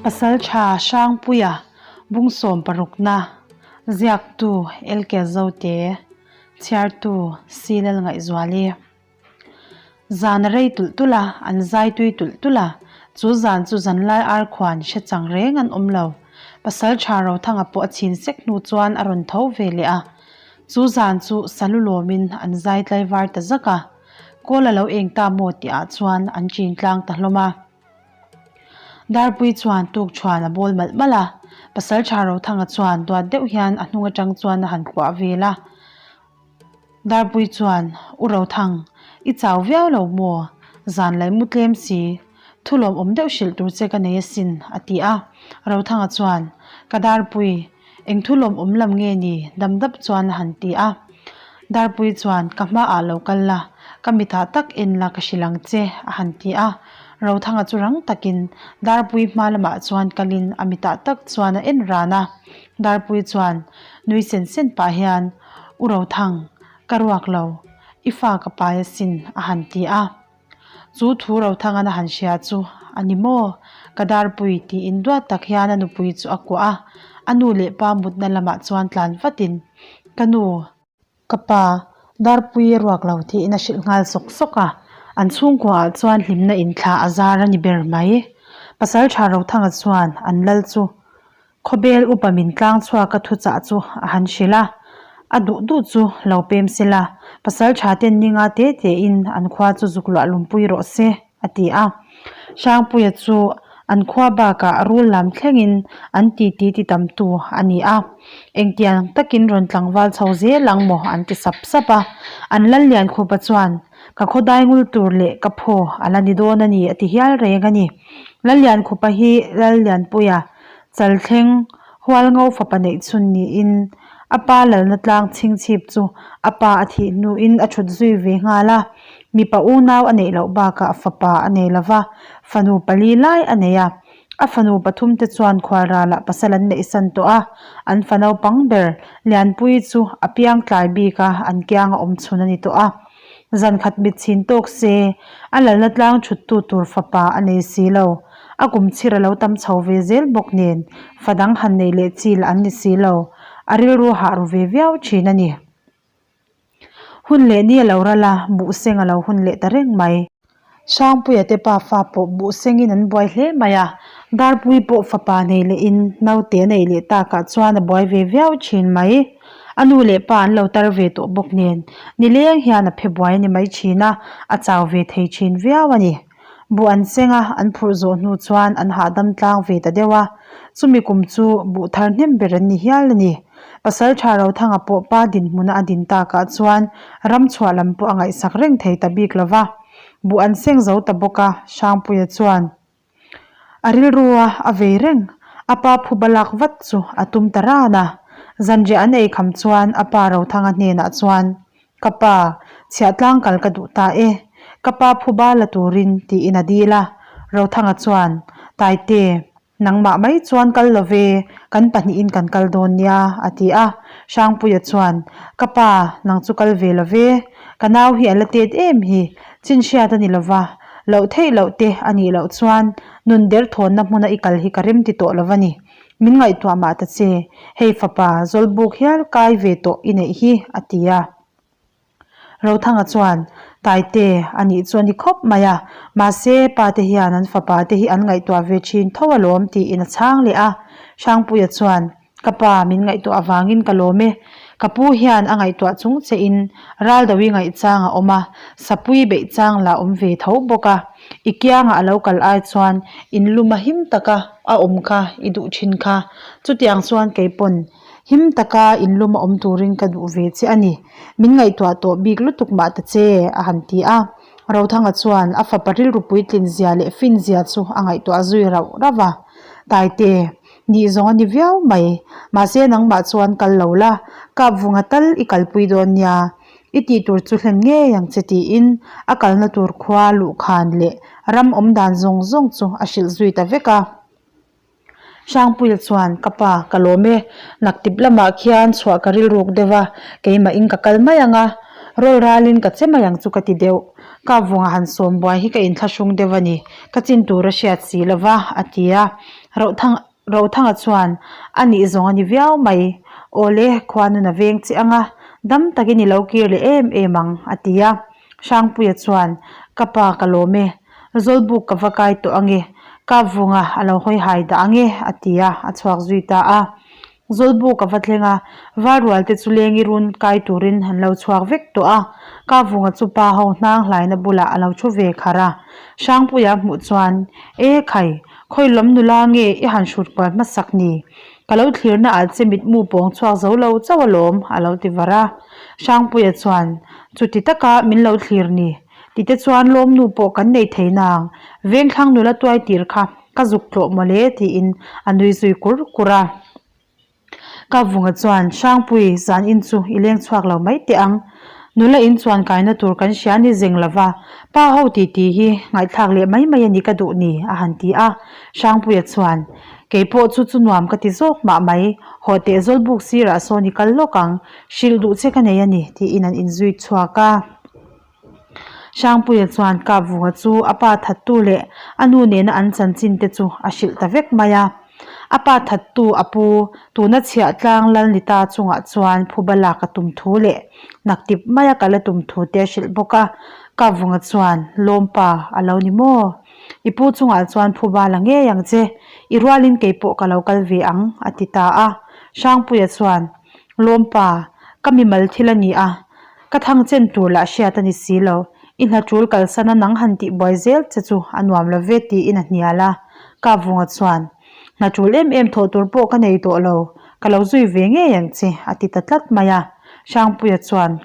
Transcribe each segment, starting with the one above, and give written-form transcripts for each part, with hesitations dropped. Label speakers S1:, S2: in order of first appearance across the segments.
S1: Pasaltha Hrangpuia Bungsawm parukna, Ziaktu LK Zote, Chhiartu Silal Ngaihzuali. Zan a rei tulh tulh a, an zai tui tulh tulh a, chu zan chu zanlai ar khuan hre chang reng an awm lo. Pasaltha Rothanga pawh a chhin sek hnu chuan a rawn tho ve leh a, chu zan chu salu lawmin an zai tlaivar ta zak a. Kawl a lo eng ta maw tih ah chuan an chin tlang ta hlawm a. Darpui chuan tuk chhuan a bawl malh malh a, Pasaltha Rothanga chuan duat deuh hian a hnung atang chuan a han kuah vel a. Darpui chuan, U Rothang, i chau viau lo maw? Zan laih mu tlem si, thu lawmawm deuh hrilh tur che ka nei asin, a ti a. Rothanga chuan, Ka Darpui, Eng thu lawmawm lam nge ni? dam dap chuan a han ti a. Darpui chuan, Ka hmaah lo kal la, ka mitah tak en la ka hrilh ang che, a han ti a. Rothanga chu rang takin Darpui hma lamah chuan kalin a mitah tak chuan a en ran a. Darpui chuan nui sen sen pah hian, U Rothang, ka ruak lo, i fa ka pai asin, a han ti a. Chu thu Rothangan a han hria chu a ni maw? Ka darpui tiin duat tak hian a nupui chu a kuah a, a nu leh pa mutna lamah chuan tlan vatin, Ka nu, ka pa, darpui a ruak lo tiin a hrilh nghal sawk sawk a, an chhungkuaah chuan hlimna inthlah a zar a ni ber mai. Pasaltha Rothanga chuan an lal chu Khawbel upa min tlang chhuak a thuchah chu a han hrilh a, a duh duh chu lo pem se la, pasal tha ten ninga te tein an khua chu zuk luah lumpui rawh se, a ti a. Hrangpuia chu an khua bakah rul lam thlengin an titi ti tamtu a ni a, engtiang takin rawn tlangval chho zel ang maw an ti sap sap a. An Lalliankhupa chuan, Ka khawdai ngul tur leh ka phaw a la ni dawn a ni, a ti hial reng a ni. Lalliankhupa hi Lallianpuia Chalthleng Hualngo fapa neih chhun niin a pa lalna tlang chhingchhip chu a pa a thih hnuin a thut zui ve nghal a. Mipa unau a neih loh bakah fapa a nei lo va, fanu pali lai a nei a. A fanu pathumte chuan khualralah pasal an neihsan tawh a, an fa naupang ber Lianpuii chu a piang tlai bik a, an kianga awm chhun a ni tawh a. Zan khat mit chhin tawk se, a lalna tlang thuttu tur fapa a nei si lo. A kum chhir a lo tam chho ve zel bawk nen, fa dang han neih leh chi lah an ni si lo. A rilru hah ru ve viau thin a ni. Hun leh ni a lo ral a, buhseng a lo hun leh ta reng mai. Hrangpuia te pa fa pawh buhsengin an buai hle mai a, Darpui pawh fapa nei lehin naute a neih leh takah chuan a buai ve viau thin mai. A nu leh pa an lo tar ve tawh bawk nen nileng hian a phe buai a ni mai thin a, a chau ve thei thin viau a ni. Buh an seng a, an phurh zawh hnu chuan an hahdam tlang ve ta deuh a, chumi kum chu buh thar hnem ber an ni hial a ni. Pasaltha Rothanga pawh pa dinhmuna a din takah chuan ram chhuah lam pawh a ngaihsak reng thei ta bik lo va, buh an seng zo ta bawk a, Hrangpuia chuan a rilrua a vei reng, a pa phuba lak vat chu a tum ta ran a. Zanriah an ei kham chuan a pa Rothanga hnenah chuan, Ka pa, chhiah tlang kal ka duh ta e, ka pa phuba la turin tiin a dil a. Rothanga chuan, Taite, Nangmah mai chuan kal lo ve, kan pahnihin kan kal dawn nia, a ti a. Hrangpuia chuan, Ka pa, nang chu kal ve lo ve, ka nau hi a la tet em hi, chin hriat a ni lo va, loh theih loh te a nih loh chuan nun derthawnna hmuna i kal hi ka rem ti tawh lo va ni. Min ngaihtuah mah ta che, hei fapa, Zawlbuk hial kai ve tawh i neih hi, a ti a. Rothanga chuan, Taite, a nih chu a ni khawp mai a, mahse, pa te hian an fapa te hi an ngaihtuah ve thin tho alawm tiin a chhang leh a. Hrangpuia chuan, Ka pa, min ngaihtuah avangin ka lawm e. Ka pu hian a ngaihtuah chung che in Raldawi ngaihchang a awm a, Sapui beih chang lah awm ve tho bawk a. I kiangah a lo kal ai chuan in luma him taka a awm kha i duh thin kha. Chutiang chuan keipawn Him taka in lum a awm turin ka duh ve che a ni. Min ngaihtuah tawh bik lutuk mah ta che, a han ti a. Rothanga chuan a fapa rilru puitlin zia leh fin zia chu a ngaihtuah zui rauh rauh a. Taite, nih zawng a ni viau mai. Mahse nangmah chuan kal lo la, kap vunga tal i kalpui dawn nia. I tih tur chu hlen ngei ang che tiin a kalna tur khua luhkhan leh ram awmdan zawng zawng chu a hrilh zui ta vek a. Hrangpuia chuan, Ka pa, ka lawm e. Naktip lamah khian chhuah ka rilruk deuh a, keimah in ka kal mai ang a. Rawl ralin ka che mai ang chu ka ti deuh. Kapvunga han sawm buai hi ka inthlahrung deuh a ni, ka chin tur a hriat si lo va, a ti a. Rohthang Rothanga chuan, A nih zawng a ni viau mai. Awle, khuanun a veng che ang a, dam takin i lo kir leh em em ang, a ti a. Hrangpuia chuan, Ka pa ka lawm e, Zawlbuk ka va kai tawh ang e, Kapvunga a lo hawi hai dah ang e, a ti a, a chhuak zui ta a. Zawlbuk a va thleng a, Valrual te chu leng i run kai turin an lo chhuak vek tawh a, Kapvunga chu pa ho hnang hlaina bulah a lo thu ve kharh a. Hrangpuia hmuh chuan, E khai, khawi lawm nula nge i han hrut kual hmasak ni? Ka lo thlirna ah che mitmu pawng chhuak zo lo chauh alawm, a lo ti var a. Hrangpuia chuan, Chuti taka min lo thlir ni. Tite chuan lawmnu pawh kan nei thei nang, Vengthlang nula tuai tir kha ka zuk tlawh mawle tiin a nui zui kur kur a. Kapvunga chuan, Hrangpui, zan in chu i leng chhuak lo mai teh ang. Nula in chuan kaina tur kan hria ni zeng lova, pa ho titi hi ngaihthlak leh mai mai a ni ka duh ni, a han ti a. Hrangpuia chuan, Kei pawh chu chu nuam ka ti zawk mah mai, haw teh zawlbuk sirah sawn i kal lawk ang, hrilh duh che ka nei a ni, tiin an inzui chhuak a. Hrangpuia chuan Kapvunga chu a pa thattu leh a nu nena an chanchin te chu a hrilh ta vek mai a. A pa thattu a pu tuna chhiah tlang lal ni ta chungah chuan phuba lak a tum thu leh naktip maia kal a tum thu te a hrilh bawk a. Kapvunga chuan, Lawmpa a lo ni maw? I pu chungah chuan phuba la ngei ang che. I rualin kei pawh ka lo kal ve ang, a ti ta a. Hrangpuia chuan, Lawmpa, ka mimal thil a ni a. Ka thang chen tur lah hriat a ni si lo, i hna tul kalsan a nang han tih buai zel che chu a nuam lo ve tiin a hnial a. Kapvunga chuan, Hna tul em em thawh tur pawh ka nei tawh lo, ka lo zui ve ngei ang che a ti ta tlat mai a. Hrangpuia chuan,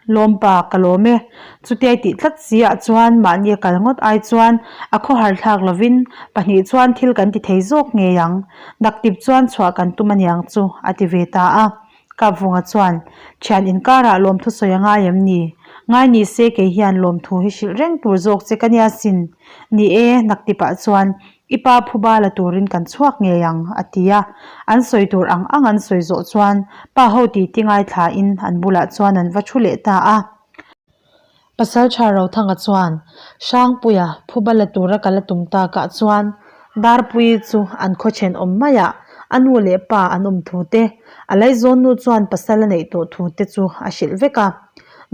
S1: Lawmpa, ka lawm e. Chutia i tih tlat si ah chuan mahni a kal ngawt ai chuan a khawhar thlak lovin pahnih chuan thil kan ti thei zawk ngei ang. Naktip chuan chhuah kan tum aniang chu a ti ve ta a. Kapvunga chuan, Thian inkarah lawmthu sawi a ngai em ni? Ngai ni se kei hian lawmthu hi hrilh reng tur zawk che ka nia sin. Ni e, naktipah chuan i pa phuba la turin kan chhuak ngei ang, a ti a. An sawi tur ang ang an sawi zawh chuan pa ho titi ngaithlain an bulah chuan an va thu leh ta a. Pasalṭha Rothanga chuan Hrangpuia phuba la tura kal a tum takah chuan Darpuii chu an khaw ṭhenawm maiah a nu leh pa an awm thu te, a laizawnnu chuan pasal a neih tawh thu te chu a hrilh vek a.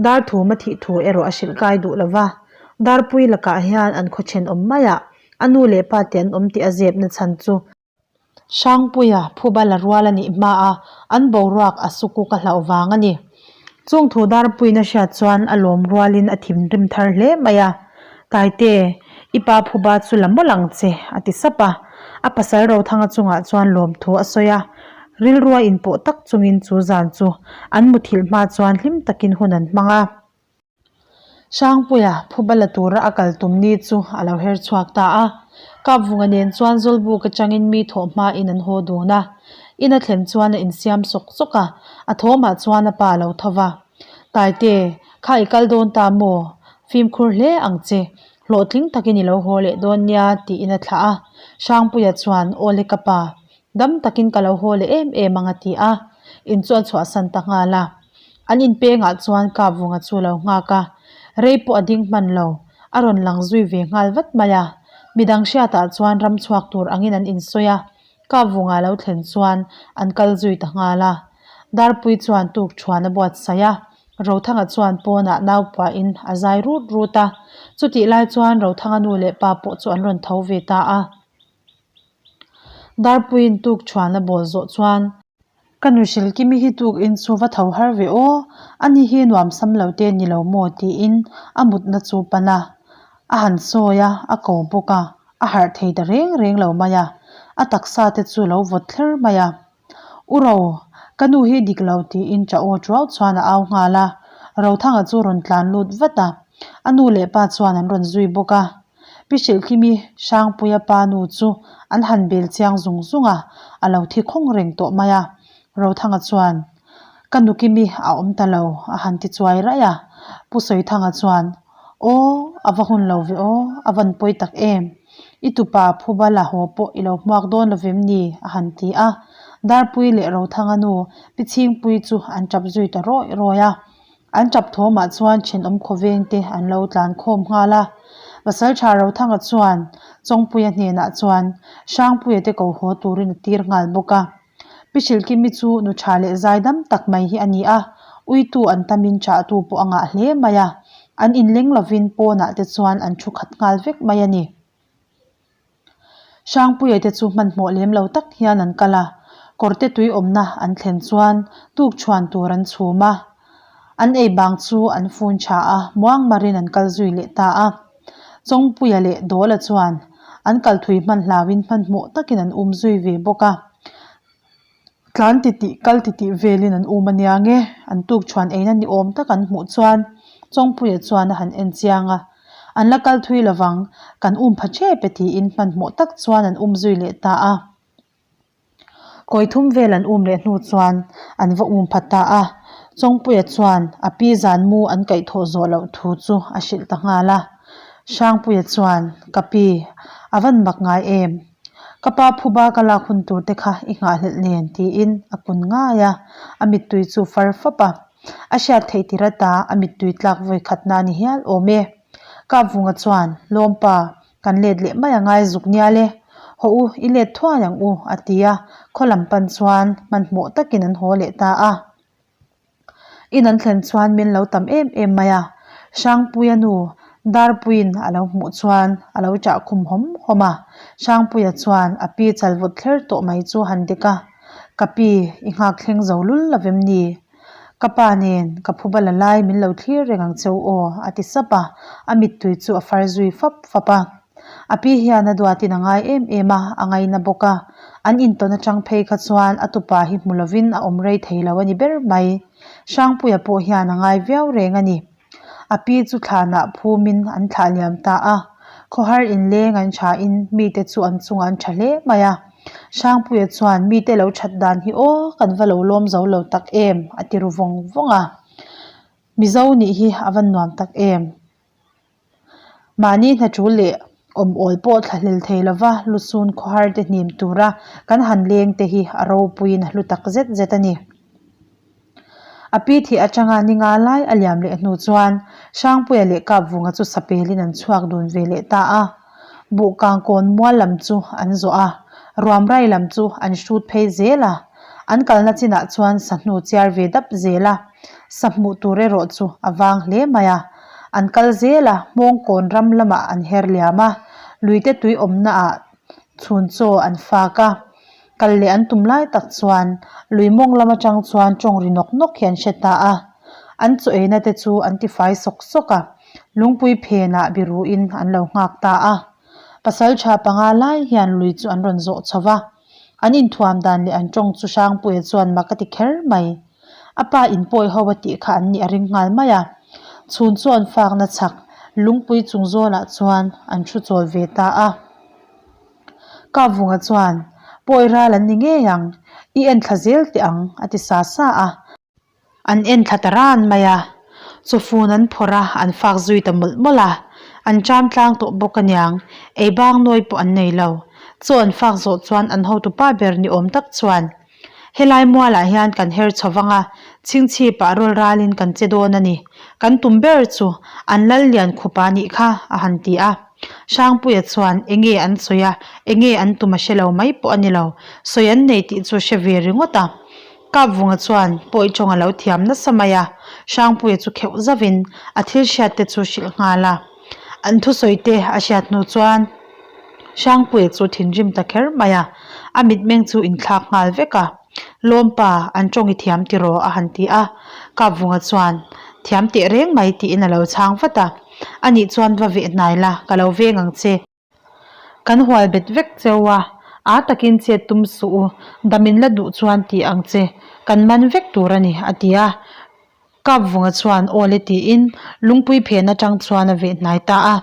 S1: Darthum a thih thu erawh a hrilh kai duh lo va. Darpuii lakah hian an khaw ṭhenawm maiah a nu leh pa te an awm tih a zepna chhan chu Hrangpuia phuba la rual a nih hma a, an boruak a suku ka hlauh vang a ni. Chung thu Darpuiin a hriat chuan a lawm rualin a thinrim thar hle mai a, Taite, i pa phuba chu la mawlh ang che, a ti sap a. A pasal Rothanga chungah chuan lawmthu a sawi a, rilrua inpawh tak chungin chu zan chu an muthilh hma chuan hlim takin hun an hmang a. Hrangpuia phuba la tura a kal tum ni chu a lo her chhuak ta a. Kapvunga nen chuan Zawlbuk atangin mi thawh hmain an haw dun a. In a thlen chuan a insiam sawk sawk a, a thawmah chuan a pa a lo tho va. Taite, kha i kal dawn ta maw? Fimkhur hle ang che. Hlawhtling takin i lo haw leh dawn nia tiin a thlah a. Hrangpuia chuan, Awle ka pa, dam takin ka lo haw leh em em ang a ti a. In chu a chhuahsan ta nghal a. An inpengah chuan Kapvunga chu a lo nghak a, rei pawh a ding hman lo, a rawn lang zui ve nghal vat mai a. Midang hriatah chuan ram chhuak tur angin an insawi a, Kapvunga lo thlen chuan an kal zui ta nghal a. Darpui chuan tuk thuan a buatsaih a, Rothanga chuan pawnah naupuahin a zai rut rut a. Chutih lai chuan Rothanga nu leh pa pawh chu an rawn tho ve ta a. Darpuiin tuk thuan a bawl zawh chuan. Ka nu Hrilkimi hi tuk in chu va tho har ve aw, ani hi nuam sam lo te ni lo maw tiin a mutna chu pan a, a han sawi a, a ko bawk a, a harh thei ta reng reng lo mai a, a taksa te chu lo vawt thler mai a. U Ro, ka nu hi dik lo tiin ṭah aw ṭuau chuan a au nghal a, Rothanga chu rawn tlan lut vat a, a nu leh pa chuan an rawn zui bawk a. Pi Hrilhkimi Hrangpuia pa nu chu an han bel chiang zung zung a, a lo thi khawng reng tawh mai a. Rothanga chuan, Ka nu Kimi a awm ta lo, a han ti chuai raih a. Pu Sawithanga chuan, Aw, a va hun lo ve aw, a van pawi tak em. I tupa phuba la haw pawh i lo hmuak dawn lo vem ni? a han ti a. Darpui leh Rothanga nu Pi Chhingpuii chu an tap zui ta rawih rawih a. An tap thawmah chuan thenawm khawveng te an lo tlan khawm nghal a. Pasaltha Rothanga chuan Chawngpuia hnenah chuan Hrangpuia te ko haw turin a tir nghal bawk a. Pi Hrilhkimi chu nu tha leh zai dam tak mai hi a ni a, uitu an tamin chahtu pawh a ngah hle mai a. An inleng lovin pawnah te chuan an thu khat nghal vek mai a ni. Hrangpuia te chu hmanhmawh lem lo tak hian an kal a, kawrte tui awmna an thlen chuan tuk chhuan tur an chhum a, an ei bang chu an fun tha a, muang marin an kal zui leh ta a. Chawngpuia leh Dawla chuan an kal thui hman hlauin hmanhmawh takin an um zui ve bawk a. Tlan titih kal titih velin an um ania nge an tuk chhuan eina ni awm tak an hmuh chuan Chawngpuia chuan a han en chiang a, an la kal thui lovang kan um pha ṭep e tiin hmanhmawh tak chuan an um zui leh ta a. Kawi thum vel an um leh hnu chuan an va um pha ta a, Chawngpuia chuan a pi zan mu an kaihthawh zawh loh thu chu a hrilh ta nghal a. Hrangpuia chuan, Ka pi, a van mak ngai em? Ka pa phuba ka lak hun tur te kha i nghahhlelh nen tiin a kun ngai a, a mittui chu far fap a. A hriat theih tir ata a mittui tlak vawi khatna a ni hial awm e. Kapvunga chuan, Lawmpa, kan let leh mai a ngai zuk nial e. Haw u, i let thuai ang u, a ti a, khaw lam pan chuan hmanhmawh takin an haw leh ta a. In an thlen chuan min lo tam em em mai a, Hrangpuia nu Darpuiin a lo hmuh chuan a lo chah khum hawm hawm a, Hrangpuia chuan a pi chal vawt thler tawh mai chu han dek a, Ka pi, i nghak thleng zo lul lo vem ni? Ka pa nen ka phuba la lai min lo thlir reng ang cheu aw, a ti sap a, a mittui chu a far zui fap fap a. A pi hian a duatin a ngai em em a, a ngaina bawk a. An intawn atang phei kha chuan a tupa hi hmu lovin a awm rei thei lo a ni ber mai. Hrangpuia pawh hian a ngai viau reng a ni. A pi chu thlanah phumin an thlah liam ta a. Khawhar inleng an thain mite chu an chungah an tha hle mai a. Hrangpuia chuan mite lo that dan hi aw kan va lo lawm zo lo tak em a ti ru vawng vawng a. Mizo nih hi a va nuam tak em. Mahni hna tul leh awm awl pawh thlahlel thei lova lusun khawhar te hnim tura kan han leng te hi a ropuiin a hlu tak zet zet a ni. A pi thih atanga ni nga lai a liam leh hnu chuan Hrangpuia leh Kapvunga chu sapelin an chhuak dun ve leh ta a. Buhkangkawn mual lam chu an zawh a, ruamrai lam chu an hrut phei zel a. An kalna chinah chuan sahnu chiar ve dap zel a, sa hmuh tur erawh chu a vang hle mai a. An kal zel a, Hmawngkawn ram lamah an her liam a, luite tui awmnaah chhun chaw an fak a. Kal leh an tum lai tak chuan lui mawng lam atang chuan tawng ri nawk nawk hi an hre ta a. An chaw eina te chu an tifai sawk sawk a, lungpui phenah biruin an lo nghak ta a. Pasal tha panga lai hian lui chu an rawn zawh chho va. An inthuam dan leh an tawng chu Hrangpuia chuan mak a ti kher mai. A pa in pawi ho a tih kha an nih a ring nghal mai a. Chhun chu an fakna chhak lungpui chung zawlah chuan an thu chawl ve ta a. Kapvunga chuan, Pawi ral an ni ngei ang, i en thla zel teh ang, a ti sa sa a. An en thla ta ran mai a, chawfun an phawrh a, an fak zui ta mawlh mawlh a. An ṭam tlang tawh bawk aniang, ei bang nawi pawh an nei lo. Chaw an fak zawh chuan an hotupa ber ni awm tak chuan, Helai mualah hian kan her chho vang a, chhingchhipah rawl ralin kan che dawn a ni. Kan tum ber chu an lal lian khupa nih kha, a han ti a. Hrangpuia chuan enge an sawi a, enge an tum a hre lo mai pawh a ni lo. Sawi an nei tih chu hre ve ringawt a. Kapvunga chuan pawi tawng a lo thiam nasa mai a, Hrangpuia chu kheuh zauhin a thil hriat te chu hrilh nghal a. An thusawi te a hriat hnu chuan Hrangpuia chu thinrim ta kher mai a, a mitmeng chu inthlak nghal vek a. Lawmpa, an tawng i thiam tiraw? a han ti a. Kapvunga chuan, Thiam teh reng mai tiin a lo chhang vat a. Anih chuan va veh hnai la, ka lo veng ang che. Kan hual bet vek cheu a, aa takin chet tum suh u, dam in la duh chuan ti ang che, kan man vek tur a ni, a ti a. Kapvunga chuan aw le tiin lungpui phen atang chuan a veh hnai ta a.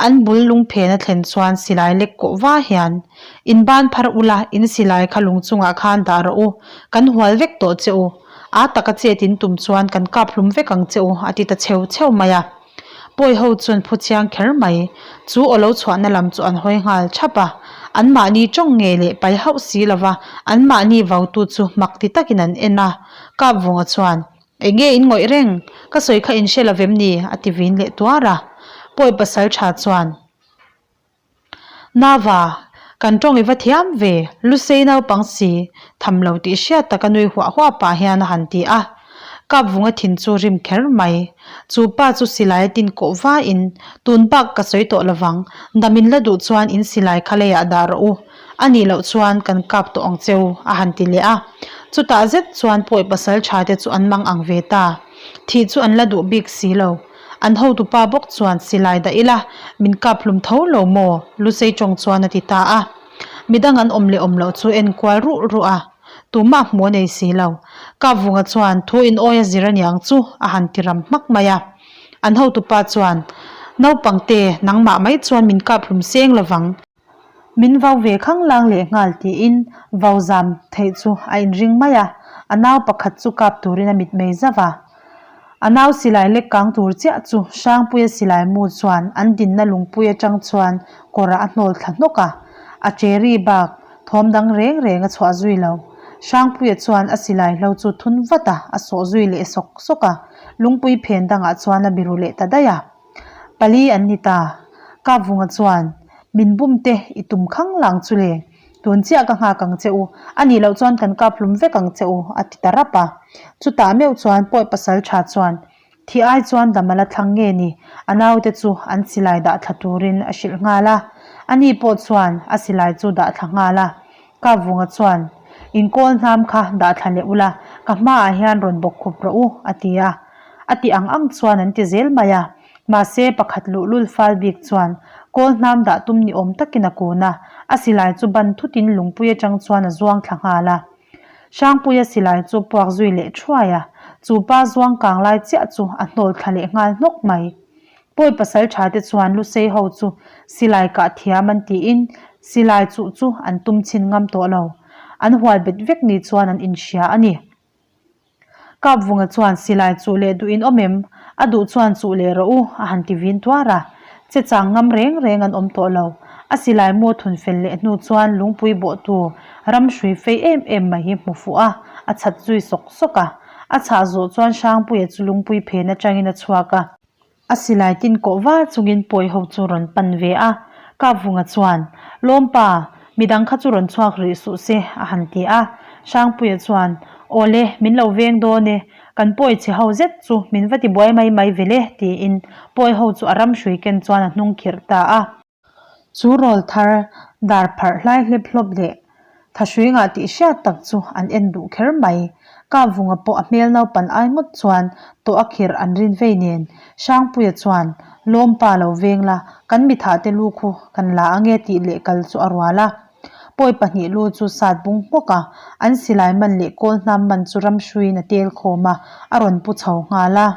S1: An bul lungphen a thlen chuan silai lek kawh va hian, In ban phar ula, in silai kha lung chungah khan dah rawh u, kan hual vek tawh che u. Aa taka chet in tum chuan kan kap hlum vek ang che u, a ti ta cheu cheu mai a. Pawi ho chuan phu chiang kher mai. Chu aw lo chhuahna lam chu an hawi nghal thap a. Anmahni tawng ngei leh pai hauh si lova anmahni vautu chu mak ti takin an en a. Kapvunga chuan. Eng nge in ngawih reng? Ka sawi kha in hre lo vem ni? a ti vin leh tuar a. Pawi pasal tha chuan, Nava, kan tawng i va thiam ve, Lusei naupang si, tham lo tih hriat taka nui huah huah pah hian a han ti a. Kapvunga thin chu rim kher mai. Chu pa chu silai a tin kawh vain, Tun bak ka sawi tawh lovang, dam in la duh chuan in silai kha leiah dah rawh u, a nih loh chuan kan kap tawh ang cheu, a han ti leh a. Chutah zet chuan pawi pasal tha te chu an mang ang ve ta. Thih chu an la duh bik si lo. An hotupa bawk chuan silai dah ila, min kap hlum tho lo maw? Lusei tawng chuan a ti ta a. Midang an awm leh awm loh chu en kual ruh ruh a. Tumah hmu a nei si lo. Kapvunga chuan thu in awi a zir aniang chu a han ti ram hmak mai a. An hotupa chuan, Naupangte, nangmah mai chuan min kap hlum seng lovang. Min vau ve khanglang leh nghal tiin vau zam theih chu a inring mai a, a nau pakhat chu kap turin a mitmei zauh a. A nau silai lek kang tur chiah chu Hrangpuia silai mu chuan an dinna lungpui atang chuan kawrah a hnawl thla hnawk a, a cherry bak thawm dang reng reng a chhuah zui lo. Hrangpuia chuan a silai hlo chu thun vat a, a sawh zui leh sawk sawk a, lungpui phen dangah chuan a biru leh ta daih a. Pali an ni ta. Kapvunga chuan, Min bum te i tum khang lang chu le. Tun chiah ka nghak ang che u, a nih loh chuan kan kap hlum vek ang che u, a ti ta rap a. Chutah meuh chuan pawi pasal tha chuan, Thi ai chuan dam a la thlang nge ni? A naute chu an silai dah thla turin a hrilh nghal a. Ani pawh chuan a silai chu dah thla nghal a. Kapvunga chuan, Inkawl hnam kha dah thla leh ula, ka hmaah hian rawn bawk khup rawh u, a ti a. A ti ang ang chuan an ti zel mai a. Mahse, pakhat luhlul fal bik chuan kawl hnam dah tum ni awm takin a kun a, a silai chu ban thutin lungpui atang chuan a zuang thla nghal a. Hrangpuia silai chu puak zui leh thuai a, chu pa zuang kang lai chiah chu a hnawl thla leh nghal hnawk mai. Pawi pasal tha te chuan Lusei ho chu silai kah thiam an tiin silai chuh chu an tum chhin ngam tawh lo. An hual bet vek ni chuan an inhria a ni. Kapvunga chuan silai chuh leh duh in awm em? A duh chuan chuh leh rawh u, a han ti vin tuar a. Che chang ngam reng reng an awm tawh lo. A silai mu thun fel leh hnu chuan lungpui bawhtu ram hrui fei em em mai hi hmu fuh a, a chhat zui sawk sawk a. A chhah zawh chuan Hrangpuia chu lungpui phen atangin a chhuak a. A silai tin kawh var chungin pawi ho chu rawn pan ve a, Kapvunga chuan, Lawmpa, midang kha chu rawn chhuak rih suh se, a han ti a. Hrangpuia chuan, Awle, min lo veng dawn e, kan pawi chhe ho zet chu min va ti buai mai mai ve le, tiin pawi ho chu a ram hrui ken chuan a hnung khirh ta a. Chu rawl thar dar pharh hlai hlep hlawp leh thahrui ngah tih hriat tak chu an en duh kher mai. Kapvunga pawh a hmel naupan ai ngawt chuan tawh a khirh an rin vei nen Hrangpuia chuan Lawmpa lo veng la, kan mithah te lu khu kan la ange tih leh kal chu a rual a. Pawi pahnih lu chu sat bung hmawk a, an silai man leh kawl hnam man chu ramhruiin a tel khawm a, a rawn pu chho nghal a.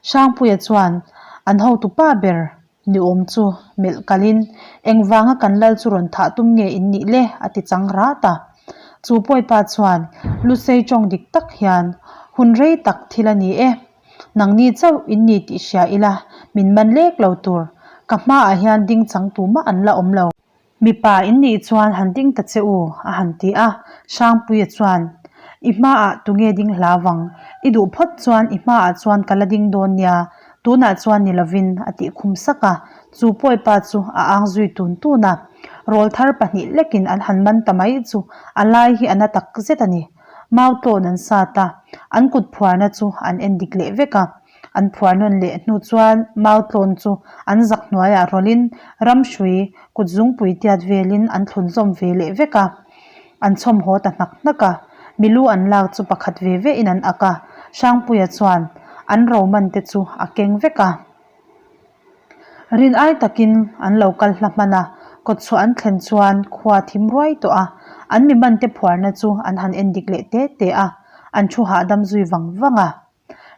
S1: Hrangpuia chuan an hotu pa ber ni awm chu melh kalin, Engvanga kan lal chu rawn thah tum nge in nih le? a ti chang rat a. Chu pawipa chuan Lusei tawng dik tak hian, Hun rei tak thil a ni e. Nangni chauh in ni tih hria ila min man lek lo tur. Ka hmaah hian ding chang tumah an la awm lo. Mipa in nih chuan han ding ta che u, a han ti a. Hrangpuia chuan, I hmaah tunge ding hla vang? I duh phawt chuan i hmaah chuan ka la ding dawn nia, tunah chuan ni lovin, a tih khum sak a. Chu pawipa chu a ang zui tun tun a. Rawlthar pahnih lekin an han man ta mai chu a lai hi a na tak zet a ni. Mau tlawn an sat a, an kut phuarna chu an en dik leh vek a. An phuar nawn leh hnu chuan mau tlawn chu an zak hnuaiah rawlhin ramhrui kut zungpui tiat velin an thlun zawm ve leh vek a. An chhawm haw ta hnak hnak a, milu an lak chu pakhat ve vehin an ak a, Hrangpuia chuan an roman te chu a keng vek a. Rin ai takin an lo kal hla hman a, kawtchhuah an thlen chuan khua thim ruai tawh a, an mi mante phuarna chu an han en dik leh te te a, an thu hahdam zui vang vang a.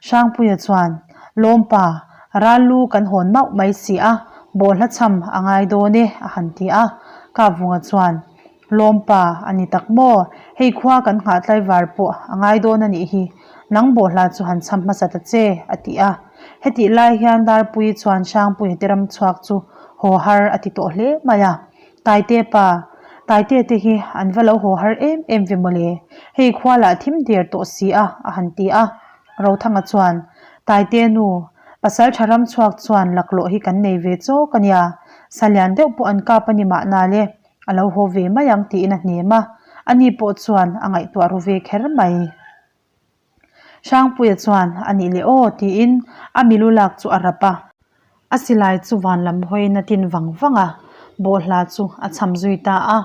S1: Hrangpuia chuan, Lawmpa, ral lu kan hawn mauh mai si a, bawhhla chham a ngai dawn e, a han ti a. Kapvunga chuan, Lawmpa, a ni tak maw? Hei khua kan nghah tlaivar pawh a ngai dawn a nih hi, nang bawhhla chu han chham hmasa ta che, a ti a. Hetih lai hian Darpuii chuan Hrangpuia te ram chhuak chu haw har a ti tawh hle mai a. Taite pa. Taitea te hi an va lo haw har em em ve mawle, hei khua lah thim der tawh si a, a han ti a. Rothanga chuan, Taitea nu, pasal tha ram chhuak chuan laklawh hi kan nei ve chawk a nia, sa lian deuh pawh an kap a ni mahna le, a lo haw ve mai ang tiin a hnem a, ani pawh chuan a ngaihtuah ru ve kher mai. Hrangpuia chuan, A nih leh aw, tiin a milu lak chu a rap a. A silai chu van lam hawiin a tin vang vang a, bawhhla chu a cham zui ta a.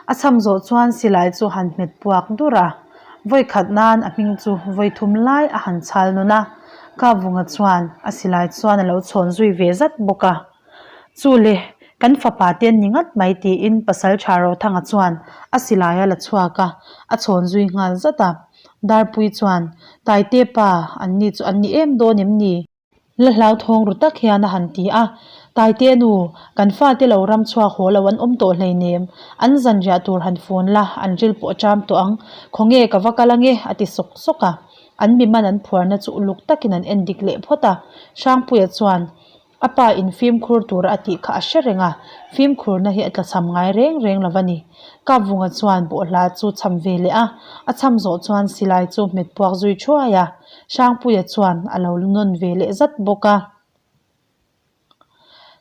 S1: A cham zawh chuan silai chu han hmet puak dur a, vawi khat nan a hming chu vawi thum lai a han chhal nawn a, Kapvunga chuan a silai chuan a lo chhawn zui ve zat bawk a. Chu le, kan fapa te an ni ngat mai tiin Pasalṭha Rothanga chuan a silai a la chhuak a, a chhawn zui nghal zat a. Darpui chuan, Taite pa, an ni chu an ni em dawn em ni? La hlauthawng ru tak hian a han ti a. Taite nu, kan fate lo ram chhuak haw lo an awm tawh hleinem. An zanriah tur han phone la, an ril pawh a ṭam tawh ang. Khawnge ka va kal ange? a ti sawk sawk a. An mi man an phuarna chu uluk takin an en dik leh phawt a. Hrangpuia chuan, A pa in fimkhur tura a tih kha a hre reng a, fimkhurna hi a tlachham ngai reng reng lo a ni. Kapvunga chuan bawhhla chu chham ve leh a, a chham zawh chuan silai chu hmet puak zui thuai a, Hrangpuia chuan a lo nawn ve leh zat bawk a.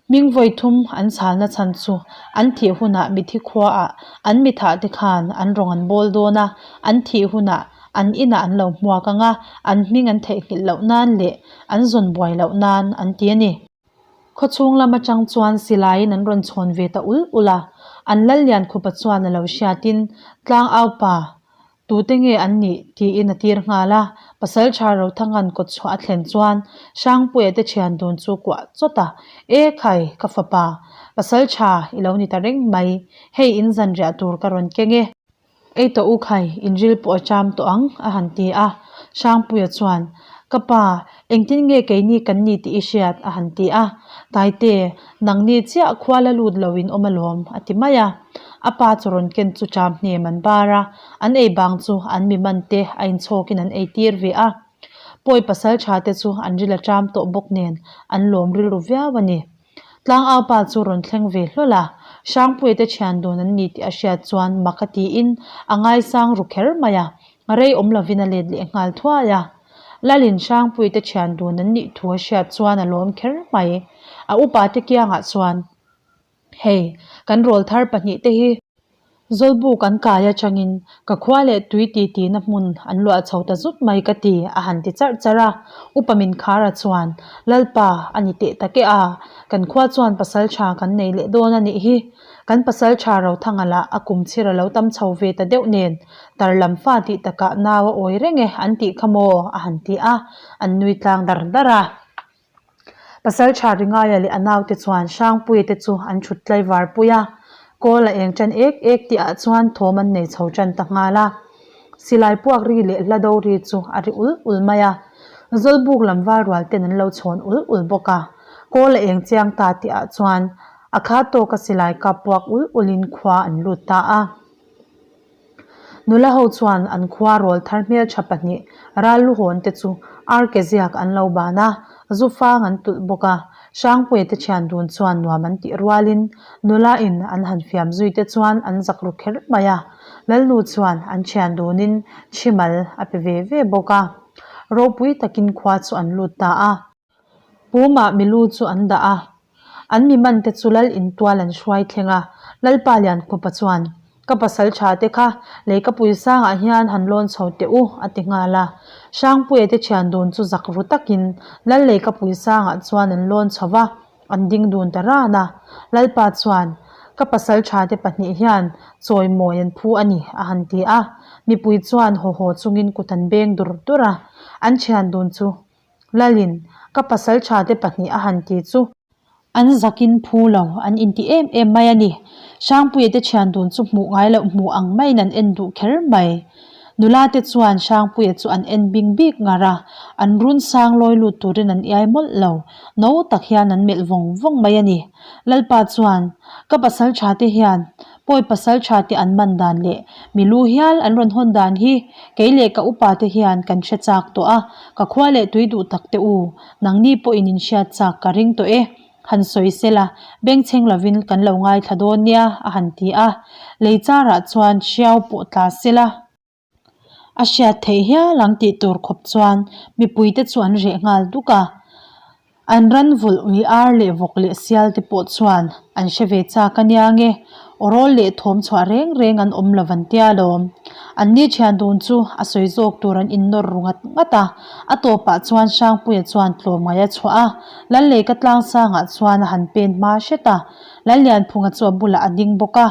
S1: Hming vawi thum an chhalna chhan chu an thih hunah mithi khuaah an mithah te khan an rawng an bawl dawn a, an thih hunah an inah an lo hmuak ang a, an hming an theihnghilh loh nan leh an zawn buai loh nan an ti a ni. Khawchhung lam atang chuan silaiin an rawn chhawn ve ta ul ul a, an Lalliankhupa chuan a lo hriatin tlang aupa tute nge an nih tiin a tir nghal a, Pasaltha Rothangan kawtchhuah a thlen chuan Hrangpuia te thian dun chu kuah chawt a, E khai, ka fapa, Pasaltha i lo ni ta reng mai, hei in zanriah tur ka rawn keng e. Ei tawh u khai, in ril pawh a cham tawh ang, a han ti a. Hrangpuia chuan, Ka pa, engtin nge keini kan ni tih i hriat? a han ti a. Taite, nangni chiah khua la lut lo in awm alawm, a ti mai a. A pa chu rawn ken chu cham hnem an bar a, an ei bang chu an mi man te a inchhawkin an ei tir ve a. Pawi pasal tha te chu an ril a cham tawh bawk nen an lawm rilru viau a ni. Tlangau pa chu rawn thleng ve hlawl a, Hrangpuia te thian dun an ni tih a hriat chuan mak a tiin a ngaisang ru kher mai a, rei awm lovin a let leh nghal thuai a. Lalin Hrangpuia te thian dun an nih thu a hriat chuan a lawm kher mai. A upa te kiangah chuan, Hei, kan rawlthar pahnihte hi Zawlbuk an kai atangin ka khua leh tui ti tina hmun an luah chho ta zut mai ka ti a han ti charh charh a. Upa Minkhara chuan, Lalpa, a ni teh tak e a, kan khua chuan pasal tha kan nei leh dawn a nih hi. Kan pasal tha Rothanga lah a kum chhir a lo tam chho ve ta deuh nen, tar lam fa tih takah nau a awi reng e an tih kha maw a han ti a, an nui tlang dar dar a. Pasal tha Ringaia leh a naute chuan Hrangpuia te chu an thut tlaivar pui a, kawl a eng tan ek ek tih ah chuan thawm an nei chho tan ta nghal a. Silai puak ri leh hla do ri chu a ri ul ul mai a, Zawlbuk lam val rual ten an lo chhawn ul ul bawk a. Kawl a eng chiang ta tih ah chuan a kha tawka silai kap puak ul ul in khua an lut ta a. Nula ho chuan an khua rawl thar hmeltha pahnih ral luhawn te chu ar ke ziak an lo ban a, zu fang an tulh bawk a. Hrangpuia te thian dun chuan nuam an tih rualin nula in an han fiam zui te chuan an zak ru kher mai a. Lalnu chuan an thian dunin chhimal a pe ve ve bawk a. Ropui takin khua chu an lut ta a. Pumah milu chu an dah a, an mi man te chu lal intual an hruai thleng a, Lalpa Liankhupa chuan, Ka pasal tha te kha leikapui sangah hian han lawn chho teh u, a ti nghal a. Hrangpuia te thian dun chu zak ru takin lal leikapui sangah chuan an lawn chho va, an ding dun ta ran a. Lalpa chuan, Ka pasal tha te pahnih hian chawimawi an phu a ni, a han ti a. Mipui chuan haw haw chungin kut an beng dur dur a, an thian dun chu Lalin, ka pasal tha te pahnih a han ti chu. An zakin phu lo, an inti em em mai a ni. Hrangpuia te thian dun chu hmuh ngai loh hmuh ang maiin an en duh kher mai. Nula te chuan Hrangpuia chu an en bing bik ngar a, an run sang lawi lut turin an iai mawlh lo. No tak hian an melh vawng vawng mai a ni. Lalpa chuan, Ka pasal tha te hian Pawi pasal tha te an man dan leh mi lu hial an rawn hawn dan hi kei leh ka upa te hian kan hre chak tawh a, ka khua leh tui duh tak te u, nangni pawhin in hriat chak ka ring tawh e. Han sawi sela, bengchheng lovin kan lo ngaithla dawn nia, a han ti a. Lei charah chuan hriau pawh tla sela. A hriat theih hial ang tih tur khawp chuan mipuite chu an reh nghal duk a. An ran vulh ui ar leh vawk leh sial te pawh chuan an hre ve chak a nia nge, aw rawl leh thawm chhuah reng reng an awm lo van tia lawm. An ni thian dun chu a sawi zawk tur an innawr ru ngat ngat a, a tawpah chuan Hrangpuia chuan tlawmngaih a chhuah a, Lalleika tlangsangah chuan a han pen hma hret a, Lallianphunga chu a bulah a ding bawk a.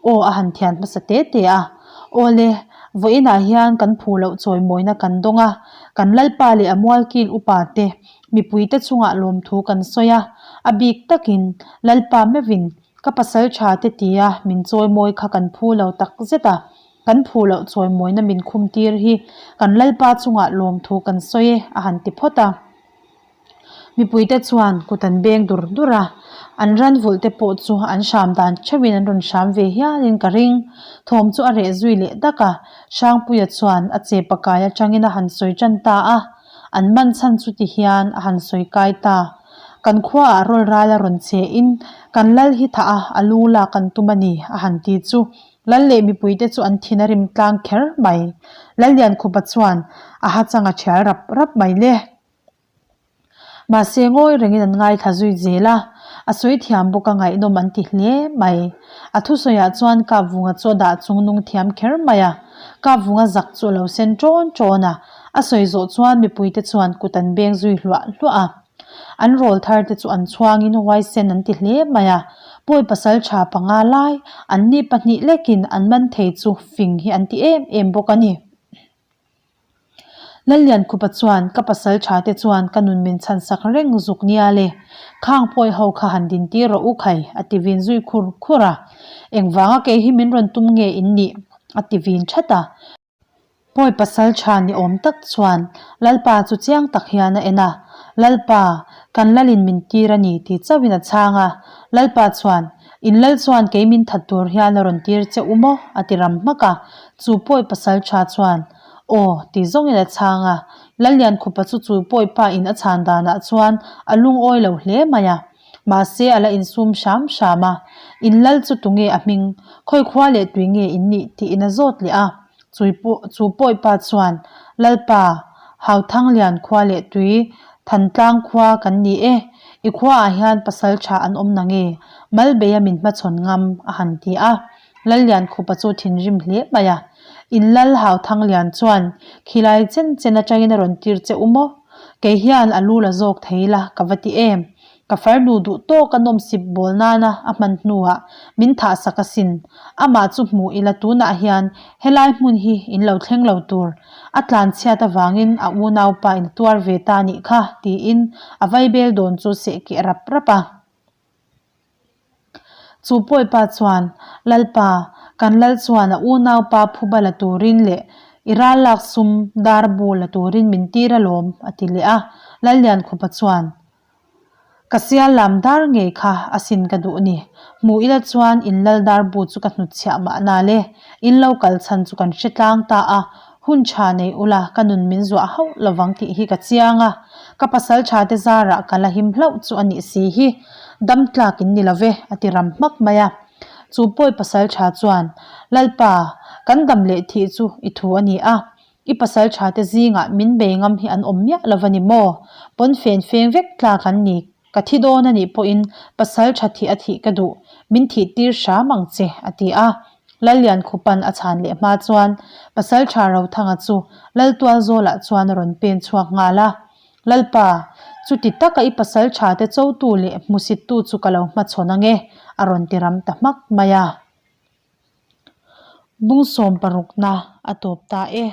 S1: Aw a han thian hmasa te te a. Awle, vawiinah hian kan phu loh chawimawina kan dawng a, kan Lalpa leh a mualkil upa te, mipuite chungah lawmthu kan sawi a, a bik takin Lalpa meuhin ka pasal tha te tia min chawimawi kha kan phu lo tak zet a, kan phu loh chawimawina min khum tir hi kan Lalpa chungah lawmthu kan sawi e a han ti phawt a. Mipuite chuan kut an beng dur dur a, an ran vulh te pawh chu an hram dan theuhin an rawn hram ve hialin ka ring. Thawm chu a reh zui leh dak a, Hrangpuia chuan a che pakai atangin a han sawi tan ta a, an man chhan chu ti hian a han sawi kai ta. Kan khuaah rawl ral a rawn che in kan lal hi thah a, a lu lak an tum a ni a han ti chu Lal leh mipuite chu an thin a rim tlang kher mai. Lalliankhupa chuan a hachang a thial rap rap mai le. Mahse ngawi rengin an ngaithla zui zel a, a sawi thiam bawk a ngaihnawm an ti hle mai. A thusawiah chuan Kapvunga chu a dah chung nung thiam kher mai a, Kapvunga zak chu a lo sen ṭawn ṭawn a, a sawi zawh chuan mipuite chuan kut an beng zui hluah hluah a. An rawl thar te chu an chhuangin huaisen an ti hle mai a, pawi pasal tha panga lai an ni pahnih lekin an man thei chu fing hi an ti em em bawk a ni. Lalliankhupa chuan ka pasal tha te chuan ka nun min chhan sak reng zuk nia le, khang pawi ho kha han din tir rawh u khai a ti vin zui khur khur a, engvanga kei hi min rawn tum nge in nih a ti vin that a. Pawi pasal tha ni awm tak chuan Lalpa chu chiang tak hian a en a, Lalpa, kan lalin min tir a ni ti chauhin a chhang a, Lalpa chuan In lal chuan kei min that tur hian a rawn tir che u maw? a ti ram hmak a. Chu pawi pasal tha chuan, Aw, ti zawngin a chhang a. Lalliankhupa chu chu pawi pa in a chhan danah chuan a lungawi lo hle mai a. Mahse a la insum hram hram a. In lal chu tunge a hming? Khawi khua leh tui nge in nih? tiin a zawt leh a. Chui pawh chu pawi pa chuan, Lalpa, Hauthanglian khua leh tui Thantlang khua kan ni e, i khuaah hian pasal tha an awm na nge? Malbeia min hmachhawn ngam, a han ti a. Lalliankhupa chu thinrim hle mai a. In lal Hauthanglian chuan, Khilai chen chen atangin a rawn tir che u maw? Kei hian a lu la zawk thei la ka va ti em? Ka farnu duh tawk a nawmsip bawl nana a hman hnuah min thah sak asin. Amah chu hmu ila tunah hian helai hmun hi in lo thleng lo tur. A tlan chhiat avangin a unaupa in a tuar ve ta nih kha tiin a vaibel dawn chu seh keh rap rap a. Chu pawipa chuan, Lalpa, kan lal chuan a unaupa phuba la turin leh i ral lak sum dar bu la turin min tir alawm, a ti leh a. Lalliankhupa chuan, Ka sial lam dar ngei kha a sin ka duh ni. Hmu ila chuan in lal dar bu chu ka hnutchhiah mahna le. In lo kal chhan chu kan hre tlang ta a, hun tha nei ula ka nun min zuah hauh lovang tih hi ka chiang a. Ka pasal tha te zarah ka la him hlauh chu a nih si hi. Dam tlak in ni lo ve, a ti ram hmak mai a. Chu pawi pasal tha chuan, Lalpa, kan dam leh thih chu i thu a ni a. I pasal tha te zingah min bei ngam hi an awm miah lo va ni maw? Pawn fen feng vek tlak an ni. Ka thi dawn a nih pawhin pasal tha thih a thih ka duh, min thih tir hram ang che, a ti a. Lalliankhupa'n a chhan leh hma chuan pasal tha Rothanga chu Laltualzawlah chuan a rawn pen chhuak nghal a. Lalpa, chuti taka i pasal tha te chotu leh hmusittu chu ka lo hmachhawn ang e, a rawn ti ram ta hmak mai a. Bung sawm parukna a tawp ta e.